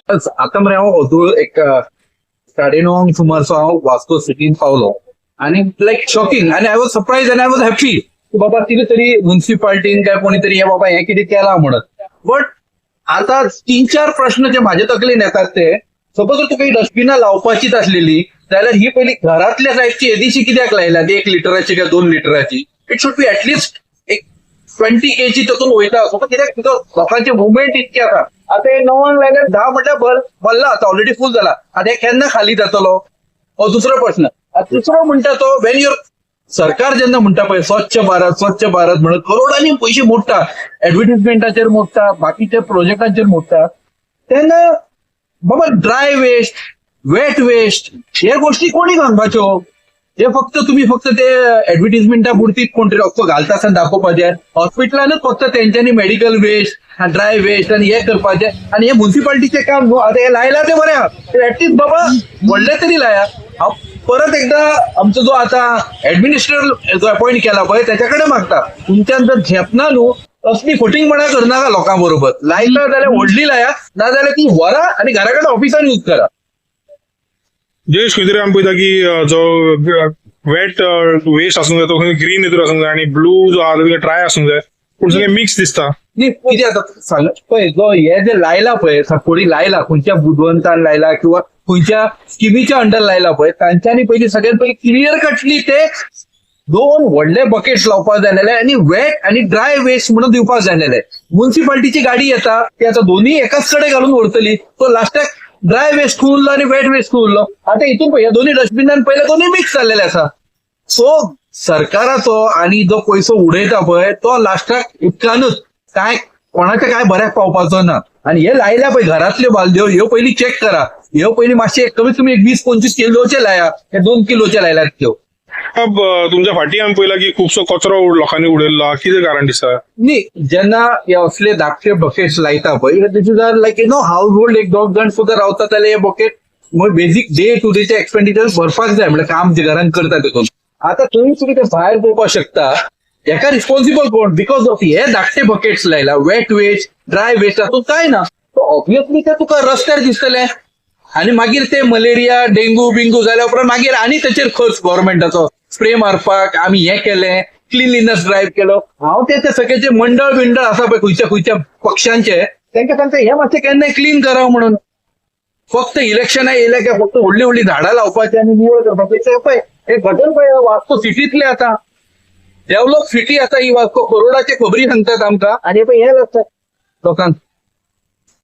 आतां मरे हांव अदूळ एक 9:30 सुमारसो हांव वास्को सिटीन पावलो आनी लायक शॉकिंग आनी I was surprise आनी I was happy की बाबा कितें तरी मुन्सिपाल्टीन काय कोणी तरी हे बाबा हें कितें केलां म्हणत. बट आता 3-4 प्रश्न जे माझ्या तकलेन येतात ते, सपोज जर तुका ही डस्टबिनां लावपाचीच आसलेली जाल्यार ही पयली घरांतल्या सायजची येदीशी कित्याक लायल्या ती 1 लिटराची काय 2 लिटराची? It should be at least एक 20 केजी तातूंत वयता. सो कित्याक तुका लोकांचे मुवमेंट इतके आसा. आतां हे 9 लायल्यार 10 म्हटल्यार भरला, आतां ऑलरेडी फूल जाला, आतां हे केन्ना खाली जातलो हो दुसरो प्रश्न. आतां दुसरो म्हणटा तो वेन your सरकार जेन्ना म्हणटा पळय स्वच्छ भारत स्वच्छ भारत म्हणून करोडांनी पयशे मोडटा, एडवर्टीजमेंटाचेर मोडटा, बाकीच्या प्रोजेक्टांचेर मोडटा, तेन्ना बाबा ड्राय वेस्ट वेट वेस्ट हे गोष्टी कोणी सांगपाच्यो? हे फक्त तुम्ही फक्त ते एडवर्टीजमेंटा पुरती कोण तरी अख्खो घालता आसतना दाखोवपाचें. हॉस्पिटलानूच फक्त तेंच्यांनी मेडिकल वेस्ट ड्राय वेस्ट आनी हे करपाचें आनी हे मुन्सिपाल्टीचें काम न्हू. आतां हे लायलां तें बरें आहा, एटलीस्ट बाबा व्हडलें तरी लाया. हांव परत एकदा आमचो जो आतां एडमिनिस्ट्रेटर जो अपॉयंट केला पळय तेच्या कडेन मागता, तुमच्यान जर झेपना न्हू असली फटींगपणा करनाका लोकां बरोबर. लायता जाल्यार व्हडली लाया, नाजाल्यार ती व्हरा आनी घरा कडेन ऑफिसान यूज करा. जयेश, खंय तरी आमी पळयता की जो वेट वेस्ट आसूंक जाय तो खंय ग्रीन हितूर आसूंक जाय आनी ब्लू जो आहा तो ड्राय आसूंक जाय, पूण सगळें मिक्स दिसता. न्ही कितें आतां सांग पळय, जो हे जे लायला पळय साकोडी लायला, खंयच्या बुदवंतान लायला किंवा खंयच्या स्किमीच्या अंडर लायला पळय, तांच्यांनी पयलीं सगळ्यात पयलीं क्लियर कटली ते 2 व्हडले बकेट्स लावपाक जाय आसलेले आनी वेट आनी ड्राय वेस्ट म्हणून दिवपाक जाय आसलेले. मुन्सिपाल्टीची गाडी येता ती आतां दोनूय एकाच कडेन घालून व्हरतली, सो लास्टाक ड्राय वेस्ट खंय उरलो आनी वेट वेस्ट खंय उरलो. आतां हितून पळय ह्या दोनूय डस्टबिनान पयले दोनूय मिक्स जाल्लेले आसा. सो सरकाराचो आनी जो पयसो उडयता पळय तो लास्टाक उदकानूच काय कोणाच्या काय बऱ्याक पावपाचो ना. आनी हे लायल्या पळय घरांतल्यो बालद्यो ह्यो पयलीं चॅक करा, ह्यो पयलीं मातशे कमीत कमी एक 20-25 किलोचे लाया, हे 2 किलोचे लायल्यात त्यो. तुमच्या फाटी आमी पळयला की खुबसो कचरो लोकांनी उडयल्लो आहा, कितें कारण दिसता? न्ही, जेन्ना हे असले धाकटे बकेट्स लायता पळय, this is are like you know household एक 2 जाण सुद्दां रावता जाल्यार हे बकेट बेजीक डे टू डेचे एक्सपेंडिचर भरपाक जाय, म्हणल्यार काम जे घरान करता तितून. आतां थंय तुमी ते भायर पळोवपाक शकता, हेका रिस्पॉन्सिबल कोण? Because of हे धाकटे बकेट्स लायला, वेट वेस्ट ड्राय वेस्ट हातूंत कांय ना, सो ऑब्वियसली ते तुका रस्त्यार दिसतले आनी मागीर ते मलेरिया डेंगू बिंगू जाल्या उपरांत मागीर आनी तेचेर खर्च गव्हर्मेंटाचो, स्प्रे मारपाक आमी हें केलें, क्लिनलीनस ड्रायव्ह केलो. हांव ते सगळेचे मंडळ बिंडळ आसा पळय खंयच्या खंयच्या पक्षांचे, तांकां सांगता हे मातशें केन्नाय क्लीन करा म्हणून. फक्त इलेक्शनां येयले काय फक्त व्हडली व्हडली झाडां लावपाची आनी निवळ करपाची. पळय हे घटन पळय वास्को सिटींतले आतां डेव्हलप सिटी आसा ही वास्को, करोडाचे खबरी सांगतात आमकां आनी पळय हें जाता लोकांक.